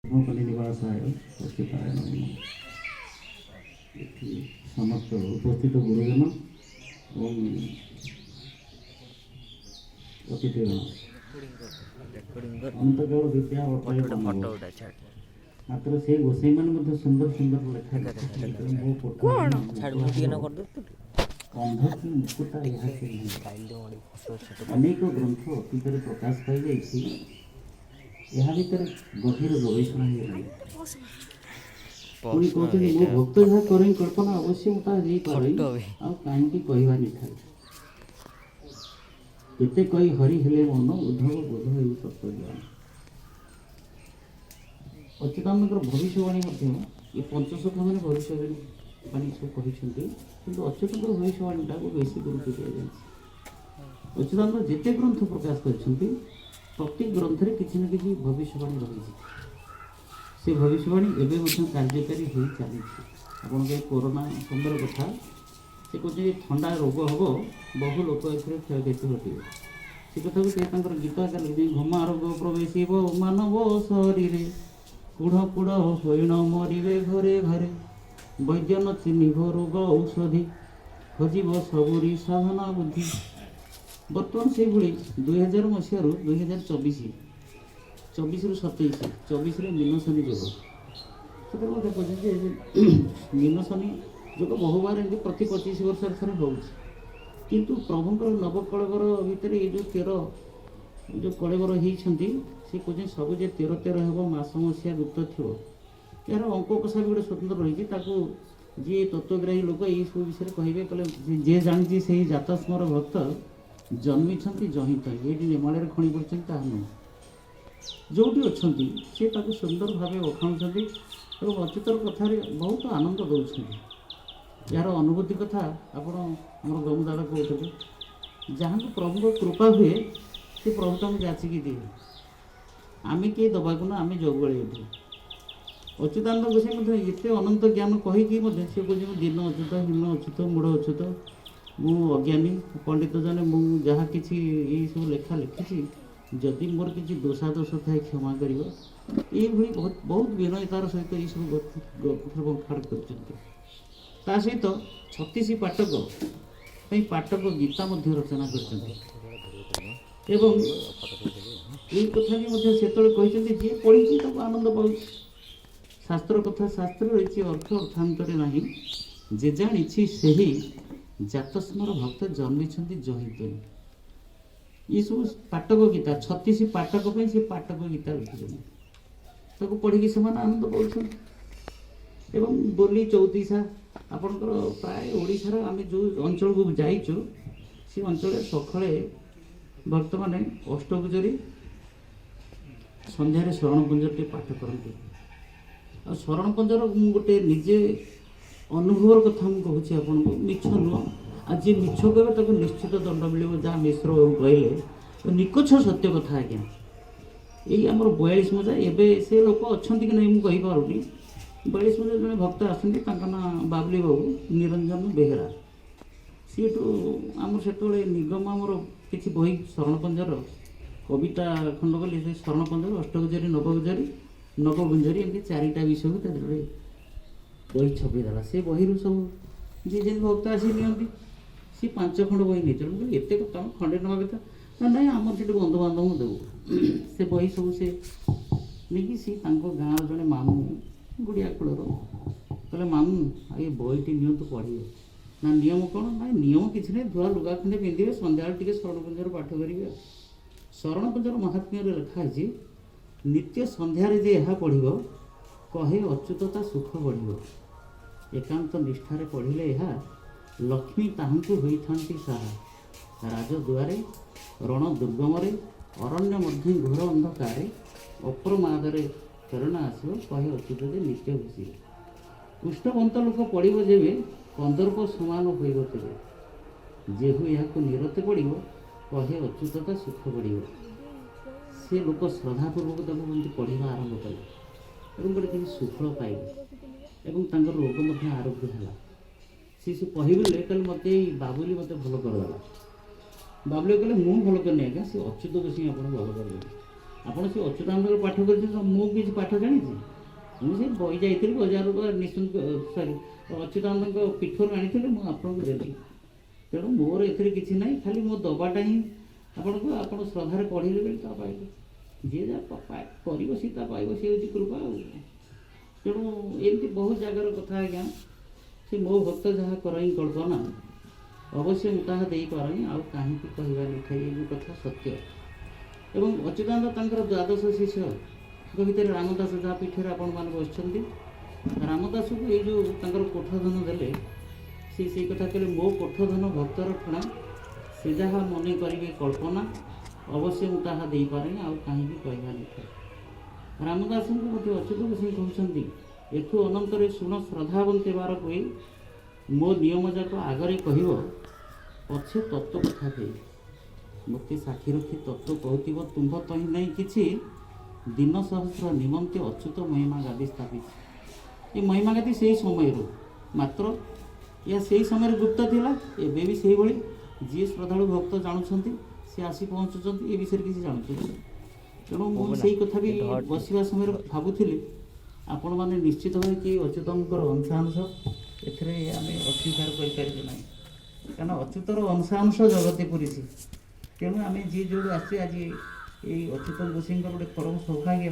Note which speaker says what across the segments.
Speaker 1: ନିବାସାୟ ଅଚ୍ୟୁତାୟ ନମଃ। ଏଠି ସମସ୍ତ ଉପସ୍ଥିତ ଗୁରୁଜନ ଏବଂ ଅତିଥିଗଣ, ଅନନ୍ତକାଳ ବିଦ୍ୟା ଅଳ୍ପ
Speaker 2: ଫଟୋ ଗୋଟେ ଛାଡ଼।
Speaker 1: ମାତ୍ର ସେ ଗୋସାଇମାନେ ମଧ୍ୟ ସୁନ୍ଦର ସୁନ୍ଦର ଲେଖା ଲେଖିଛନ୍ତି। ମୋ
Speaker 2: ଛାଡ଼, ମୁଁ ଟିକେ ନା କରିଦେବୁ ତୁ।
Speaker 1: କନ୍ଧ କି ମୁକୁତା ଏହା ଚିହ୍ନ।
Speaker 2: ଫାଇଲ୍ ଦେ। ଛୋଟ।
Speaker 1: ଅନେକ ଗ୍ରନ୍ଥ ଅତୀତରେ ପ୍ରକାଶ ପାଇଯାଇଛି। ଏହା ଭିତରେ ଗଭୀର ଗବେଷଣା ହେଇଗଲାଣି। ପୁଣି କହୁଛନ୍ତି, ମୋ ଭକ୍ତ ଯାହା କରେ କଳ୍ପନା, ଅବଶ୍ୟ ମୁଁ ତାହା ଦେଇପାରେ।
Speaker 2: ଫଟୋ ବି।
Speaker 1: ଆଉ କାହିଁକି କହିବା ନିଥାଏ? କେତେ କହି ହରି ହେଲେ ମନ, ଉଦ୍ଧବ ବୋଧ ହେଉ ତତ୍ତ୍ୱ ଜ୍ଞାନ। ଅଚ୍ୟୁତାନନ୍ଦଙ୍କର ଭବିଷ୍ୟବାଣୀ ମଧ୍ୟ, ଏ ପଞ୍ଚସଖା ମାନେ ଭବିଷ୍ୟବାଣୀ ବାଣୀ ସବୁ କହିଛନ୍ତି, କିନ୍ତୁ ଅଚ୍ୟୁତଙ୍କର ଭବିଷ୍ୟବାଣୀଟାକୁ ବେଶୀ ଗୁରୁତ୍ୱ ଦିଆଯାଇଛି। ଅଚ୍ୟୁତାନନ୍ଦ ଯେତେ ଗ୍ରନ୍ଥ ପ୍ରକାଶ କରିଛନ୍ତି, ପ୍ରତି ଗ୍ରନ୍ଥରେ କିଛି ନା କିଛି ଭବିଷ୍ୟବାଣୀ ରହିଛି। ସେ ଭବିଷ୍ୟବାଣୀ ଏବେ ମଧ୍ୟ କାର୍ଯ୍ୟକାରୀ ହୋଇ ଚାଲିଛି। ଆପଣଙ୍କ ଏ କରୋନା ସମୟର କଥା ସେ କହୁଛନ୍ତି ଯେ ଥଣ୍ଡା ରୋଗ ହେବ, ବହୁ ଲୋକ ଏଥିରେ କ୍ଷୟକ୍ଷତି ଘଟିବ। ସେ କଥାକୁ ସେ ତାଙ୍କର ଗୀତ ଆକାରରେ ଲେଖିଛନ୍ତି। ଘୁମା ରୋଗ ପ୍ରବେଶିବ ମାନବ ଶରୀରେ, କୁଢ଼ କୁଢ଼ ହୋଇଣ ମରିବେ ଘରେ ଘରେ, ବୈଦ୍ୟ ନ ଚିହ୍ନିବ ରୋଗ ଔଷଧି, ଖୋଜିବ ସବୁରି ସାଧନା ବୁଦ୍ଧି। ବର୍ତ୍ତମାନ ସେଇଭଳି 2000 ମସିହାରୁ 2024, 24ରୁ 27, 24ରେ ମୀନ ଶନି ଯୋଗ। ସେଥିରେ ମଧ୍ୟ କହୁଛନ୍ତି ଯେ ମୀନ ଶନି ଯୋଗ ବହୁବାର ଏମିତି ପ୍ରତି 25 ବର୍ଷରେ ଥରେ ହେଉଛି, କିନ୍ତୁ ପ୍ରଭୁଙ୍କର ନବକଳେବର ଭିତରେ ଏଇ ଯେଉଁ 13 ଯେଉଁ କଳେବର ହେଇଛନ୍ତି, ସେ କହୁଛନ୍ତି ସବୁ ଯେ 13 13 ହେବ, ମାସ ମସିହା ଗୁପ୍ତ ଥିବ। ଏହାର ଅଙ୍କ କଷା ବି ଗୋଟେ ସ୍ୱତନ୍ତ୍ର ରହିଛି। ତାକୁ ଯିଏ ତତ୍ତ୍ୱଗ୍ରାହୀ ଲୋକ ଏଇସବୁ ବିଷୟରେ କହିବେ। କହିଲେ ଯିଏ ଜାଣିଛି ସେହି ଜାତସ୍ମର ଭକ୍ତ ଜନ୍ମିଛନ୍ତି ଯହିଁ ତହିଁ। ଏଇଠି ନେମାଳରେ ଖଣି ପଡ଼ିଛନ୍ତି ତାହା ନୁହେଁ, ଯେଉଁଠି ଅଛନ୍ତି ସେ ତାକୁ ସୁନ୍ଦର ଭାବେ ବଖାଣୁଛନ୍ତି ଏବଂ ଅଚ୍ୟୁତର କଥାରେ ବହୁତ ଆନନ୍ଦ ଦେଉଛନ୍ତି। ଏହାର ଅନୁଭୂତି କଥା ଆପଣ ଆମର ଗମୁ ଦାଦା କହୁଥିଲେ, ଯାହାଙ୍କୁ ପ୍ରଭୁଙ୍କ କୃପା ହୁଏ, ସେ ପ୍ରଭୁ ତାଙ୍କୁ ଯାଚିକି ଦିଏ। ଆମେ କେହି ଦେବାକୁ ନା, ଆମେ ଜଗୁଆଳି ଏଠି। ଅଚ୍ୟୁତାନନ୍ଦ ଗୋସାଇଁ ମଧ୍ୟ ଏତେ ଅନନ୍ତ ଜ୍ଞାନ କହିକି ମଧ୍ୟ ସେ କହୁଛି, ମୁଁ ଦୀନ ଅଚ୍ୟୁତ, ହୀନ ଅଚ୍ୟୁତ, ମୂଢ଼ ଅଚ୍ୟୁତ, ମୁଁ ଅଜ୍ଞାନୀ ପଣ୍ଡିତ ଜଣେ। ମୁଁ ଯାହା କିଛି ଏଇସବୁ ଲେଖା ଲେଖିଛି, ଯଦି ମୋର କିଛି ଦୋଷାଦୋଷ ଥାଏ କ୍ଷମା କରିବ। ଏଇଭଳି ବହୁତ ବହୁତ ବିନୟତାର ସହିତ ଏଇସବୁ ଗ୍ରନ୍ଥ ବଖାଣ କରିଛନ୍ତି। ତା ସହିତ 36 ପାଟକ ପାଇଁ ପାଟକ ଗୀତା ମଧ୍ୟ ରଚନା କରିଛନ୍ତି ଏବଂ ଏଇ କଥା ବି ମଧ୍ୟ ସେତେବେଳେ କହିଛନ୍ତି, ଯିଏ ପଢ଼ିଛି ତାକୁ ଆନନ୍ଦ ପାଉଛି। ଶାସ୍ତ୍ର କଥା ଶାସ୍ତ୍ର ରହିଛି, ଅର୍ଥ ଅର୍ଥାନ୍ତରେ ନାହିଁ, ଯେ ଜାଣିଛି ସେହି ଜାତସ୍ମର ଭକ୍ତ ଜନ୍ମିଛନ୍ତି ଯହିଁ ତହିଁ। ଏସବୁ ପାଟକ ଗୀତା, 36 ପାଟକ ପାଇଁ ସେ ପାଟକ ଗୀତା ଲେଖିଛନ୍ତି। ତାକୁ ପଢ଼ିକି ସେମାନେ ଆନନ୍ଦ ପାଉଛନ୍ତି। ଏବଂ ବୋଲି ଚଉତିଶା ଆପଣଙ୍କର ପ୍ରାୟ ଓଡ଼ିଶାର ଆମେ ଯେଉଁ ଅଞ୍ଚଳକୁ ଯାଇଛୁ, ସେ ଅଞ୍ଚଳରେ ସକାଳେ ବର୍ତ୍ତମାନ ଅଷ୍ଟଗୁଜରୀ, ସନ୍ଧ୍ୟାରେ ଶରଣ ପଞ୍ଜରଟି ପାଠ କରନ୍ତି। ଆଉ ଶରଣ ପଞ୍ଜର ମୁଁ ଗୋଟେ ନିଜେ ଅନୁଭବର କଥା ମୁଁ କହୁଛି ଆପଣଙ୍କୁ, ମିଛ ନୁହଁ। ଆଉ ଯିଏ ମିଛ କହିବ ତାକୁ ନିଶ୍ଚିତ ଦଣ୍ଡ ମିଳିବ, ଯାହା ମିଶ୍ର ବାବୁ କହିଲେ ନିକଛ ସତ୍ୟ କଥା ଆଜ୍ଞା। ଏଇ ଆମର 42 ମଜା, ଏବେ ସେ ଲୋକ ଅଛନ୍ତି କି ନାହିଁ ମୁଁ କହିପାରୁନି। 42 ମଜା ଜଣେ ଭକ୍ତ ଆସନ୍ତି, ତାଙ୍କ ନାଁ ବାବୁଲି ବାବୁ ନିରଞ୍ଜନ ବେହେରା। ସିଏଠୁ ଆମର ସେତେବେଳେ ନିଗମ ଆମର କିଛି ବହି ଶରଣ ପଞ୍ଜର କବିତା ଖଣ୍ଡ କଲି। ସେ ଶରଣ ପଞ୍ଜର, ଅଷ୍ଟଗୁଜରୀ, ନବଗୁଜରୀ, ନବଗୁଞ୍ଜରୀ, ଏମିତି ଚାରିଟା ବିଷୟକୁ ତା ଦେହରେ ବହି ଛପେଇଦେଲା। ସେ ବହିରୁ ସବୁ ଯିଏ ଯେମିତି ଭକ୍ତ ଆସି ନିଅନ୍ତି। ସିଏ ପାଞ୍ଚ ଖଣ୍ଡ ବହି ନେଇଥିଲେ। ମୁଁ କହିଲି, ଏତେ ତମେ ଖଣ୍ଡେ ନେବା କଥା। ନା, ନାଇଁ, ଆମର ସେଠି ବନ୍ଧୁବାନ୍ଧବଙ୍କୁ ଦେବୁ। ସେ ବହି ସବୁ ସେ ନେଇକି ସିଏ ତାଙ୍କ ଗାଁର ଜଣେ ମାମୁଁ ଗୁଡ଼ିଆ କୂଳର, କହିଲେ, ମାମୁଁ, ଆଉ ଏ ବହିଟି ନିଅନ୍ତୁ, ପଢ଼ିବେ। ନା, ନିୟମ କ'ଣ? ନାଇଁ, ନିୟମ କିଛି ନାହିଁ, ଧୁଆ ଲୁଗା ଖଣ୍ଡେ ପିନ୍ଧିବେ, ସନ୍ଧ୍ୟାବେଳେ ଟିକେ ଶରଣ ପଞ୍ଜର ପାଠ କରିବେ। ଆଉ ଶରଣ ପଞ୍ଜର ମହାତ୍ମ୍ୟରେ ଲେଖା ହେଇଛି, ନିତ୍ୟ ସନ୍ଧ୍ୟାରେ ଯେ ଏହା ପଢ଼ିବ, କହେ ଅଚ୍ୟୁତତା ସୁଖ ବଢ଼ିବ। ଏକାନ୍ତ ନିଷ୍ଠାରେ ପଢ଼ିଲେ ଏହା, ଲକ୍ଷ୍ମୀ ତାହାଙ୍କୁ ହୋଇଥାନ୍ତି ସାହା। ରାଜଦୁଆରେ, ରଣ ଦୁର୍ଗମରେ, ଅରଣ୍ୟ ମଧ୍ୟ ଘୋର ଅନ୍ଧକାରେ, ଅପ୍ରମାଦରେ ପ୍ରେରଣା ଆସିବ, କହେ ଅଚ୍ୟୁତ ଯେ ନିତ୍ୟ ଘୋଷିବ। କୁଷ୍ଠବନ୍ତ ଲୋକ ପଡ଼ିବ ଯେବେ, କନ୍ଦର୍ପ ସମାନ ହୋଇବ ତେବେ। ଯେହୁ ଏହାକୁ ନିରତେ ପଡ଼ିବ, କହେ ଅଚ୍ୟୁତତା ସୁଖ ବଢ଼ିବ। ସେ ଲୋକ ଶ୍ରଦ୍ଧାପୂର୍ବକ ତାକୁ ଏମିତି ପଢ଼ିବା ଆରମ୍ଭ କଲେ ଏବଂ ଗୋଟେ କିଛି ସୁଫଳ ପାଇଲେ ଏବଂ ତାଙ୍କର ରୋଗ ମଧ୍ୟ ଆରୋଗ୍ୟ ହେଲା। ସେ ସେ କହିଲେ, କହିଲେ, ମୋତେ ଏଇ ବାବୁଲି ମୋତେ ଭଲ କରିଦେଲା। ବାବୁଲି କହିଲେ, ମୁଁ ଭଲ କରିନି ଆଜ୍ଞା, ସେ ଅଚ୍ୟୁତ ଗୋସ୍ୱାମୀ ଆପଣଙ୍କୁ ଭଲ କରିଦେଲେ। ଆପଣ ସେ ଅଚ୍ୟୁତାନନ୍ଦଙ୍କର ପାଠ କରିଛନ୍ତି, ମୁଁ କିଛି ପାଠ ଜାଣିଛି? ମୁଁ ସେ ବହି ଯାଇଥିଲି ବଜାରରୁ, ନିଶ୍ଚିନ୍ତ, ସରି, ଅଚ୍ୟୁତାନନ୍ଦଙ୍କ ପୀଠରୁ ଆଣିଥିଲି, ମୁଁ ଆପଣଙ୍କୁ ଦେଲି। ତେଣୁ ମୋର ଏଥିରେ କିଛି ନାହିଁ, ଖାଲି ମୋ ଦବାଟା ହିଁ ଆପଣଙ୍କୁ, ଆପଣ ଶ୍ରଦ୍ଧାରେ ପଢ଼ିଲେ ବୋଲି ତା ପାଇଲେ। ଯିଏ ଯାହା କରିବ ସିଏ ତା ପାଇବ, ସିଏ ହେଉଛି କୃପା। ଆଉ ତେଣୁ ଏମିତି ବହୁତ ଜାଗାର କଥା ଆଜ୍ଞା। ସେ ମୋ ଭକ୍ତ ଯାହା କରଇ କଳ୍ପନା, ଅବଶ୍ୟ ମୁଁ ତାହା ଦେଇପାରଇଁ, ଆଉ କାହିଁକି କହିବା ନିଠାଇ। ଏ ଯେଉଁ କଥା ସତ୍ୟ। ଏବଂ ଅଚ୍ୟୁତାନନ୍ଦ ତାଙ୍କର ଦ୍ୱାଦଶ ଶିଷ୍ୟଙ୍କ ଭିତରେ ରାମଦାସ, ଯାହା ପୀଠରେ ଆପଣମାନେ ବସିଛନ୍ତି, ରାମଦାସକୁ ଏଇ ଯେଉଁ ତାଙ୍କର କୋଠଧନ ଦେଲେ, ସେ ସେଇ କଥା କହିଲେ, ମୋ କୋଠଧନ ଭକ୍ତର ଠଣା, ସେ ଯାହା ମନେ କରିବେ କଳ୍ପନା, ଅବଶ୍ୟ ମୁଁ ତାହା ଦେଇପାରେନି, ଆଉ କାହିଁକି କହିବା ନିଠାଇ। ରାମଦାସଙ୍କୁ ମଧ୍ୟ ଅଚ୍ୟୁତ ଗୋସାଇଁ କହୁଛନ୍ତି, ଏଠୁ ଅନନ୍ତରେ ଶୁଣ ଶ୍ରଦ୍ଧାବନ୍ତେ ବାର କହି, ମୋ ନିୟମ ଯାକ ଆଗରେ କହିବ, ପଛେ ତତ୍ତ୍ୱ କଥା କହି। ମୋତେ ସାକ୍ଷୀ ରଖି ତତ୍ତ୍ୱ କହୁଥିବ, ତୁମ୍ଭ ତହିଁ ନାହିଁ କିଛି, ଦିନ ସହସ୍ର ନିମନ୍ତେ ଅଚ୍ୟୁତ ମହିମା ଗାଦି ସ୍ଥାପିଛି। ଏ ମହିମା ଗାଦି ସେଇ ସମୟରୁ, ମାତ୍ର ଏହା ସେଇ ସମୟରେ ଗୁପ୍ତ ଥିଲା, ଏବେ ବି ସେଇଭଳି। ଯିଏ ଶ୍ରଦ୍ଧାଳୁ ଭକ୍ତ ଜାଣୁଛନ୍ତି, ସେ ଆସି ପହଞ୍ଚୁଛନ୍ତି, ଏ ବିଷୟରେ କିଛି ଜାଣୁଛନ୍ତି। ତେଣୁ ମୁଁ ସେଇ କଥା ବି ବସିବା ସମୟରେ ଭାବୁଥିଲି, ଆପଣମାନେ ନିଶ୍ଚିତ ଭାବେ କି ଅଚ୍ୟୁତଙ୍କର ଅଂଶାଂଶ, ଏଥିରେ ଆମେ ଅସ୍ୱୀକାର କରିପାରିବୁ ନାହିଁ, କାରଣ ଅଚ୍ୟୁତର ଅଂଶାଂଶ ଜଗତେ ପୁରିଛି। ତେଣୁ ଆମେ ଯିଏ ଯେଉଁଠୁ ଆସିଛେ, ଆଜି ଏଇ ଅଚ୍ୟୁତ ଗୋସାଇଁଙ୍କର ଗୋଟେ ପରମ ସୌଭାଗ୍ୟ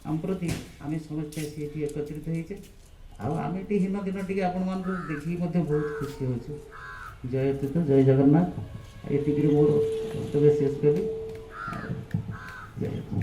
Speaker 1: ଆମ ପ୍ରତି, ଆମେ ସମସ୍ତେ ଆସି ଏଠି ଏକତ୍ରିତ ହେଇଛେ। ଆଉ ଆମେ ଏଠି ହୀନ ଦିନ ଟିକେ ଆପଣମାନଙ୍କୁ ଦେଖିକି ମଧ୍ୟ ବହୁତ ଖୁସି ହେଉଛୁ। ଜୟ ଅଚ୍ୟୁତ, ଜୟ ଜଗନ୍ନାଥ। ଏତିକିରେ ମୋର ବକ୍ତବ୍ୟ ଶେଷ କଲି। ଆଉ ଜୟ ଅଚ୍ୟୁତ।